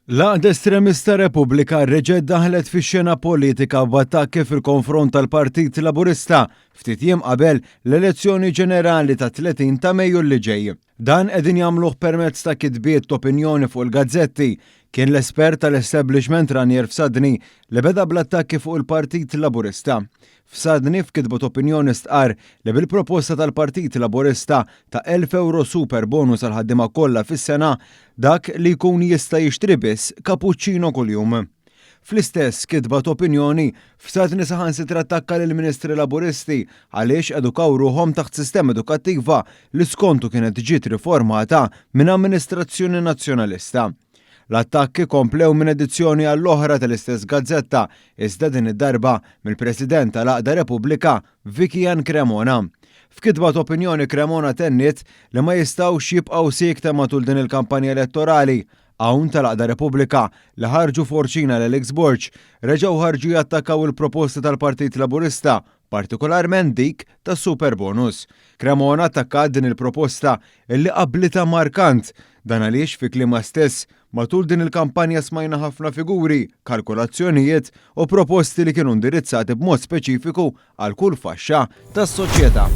L-għaqda estremista Repubblika reġgħet daħlet fix-xena politika b'attakki fil-konfront tal-Partit Laburista ftit jiem qabel l-elezzjoni ġenerali tat-30 ta' Mejju li ġej. Dan qegħdin jagħmluh permezz ta' kitbiet t'opinjoni fuq il-gazzetti. Kien l-espert tal-establishment Ranier Fsadni li beda bl-attakki fuq il-Partit Laburista. Fsadni f'kitba t'opinjoni stqarr li bil-proposta tal-Partit Laburista ta' 1,000 ewro super bonus għall-ħaddiema kollha fis-sena, dak li jkun jista' jixtri biss cappuccino kuljum. Fl-istess kitba t'opinjoni, Fsadni saħansitra attakka lill-Ministri Laburisti għaliex edukaw ruħhom taħt sistema edukattiva li skontu kienet ġiet riformata minn amministrazzjoni Nazzjonalista. L-attakki komplew minn edizzjoni għall-oħra tal-istess gazzetta, iżda din id-darba mill-President tal-Għaqda Repubblika, Vicky Ann Cremona. F'kitba t'opinjoni Cremona tenniet li ma jistgħux jibqgħu siekta matul din il-kampanja elettorali. Hawn tal-Għaqda Repubblika, li ħarġu forċina 'l Alex Borg, reġgħu ħarġu jattakkaw il-proposti tal-Partit Laburista, partikolarment dik tas-superbonus. Cremona attakkat din il-proposta illi qablitha markant. Dan għaliex fi kliemha stess, matul din il-kampanja smajna ħafna figuri, kalkolazzjonijiet u proposti li kienu indirizzati b'mod speċifiku għal kull faxxa tas-soċjetà.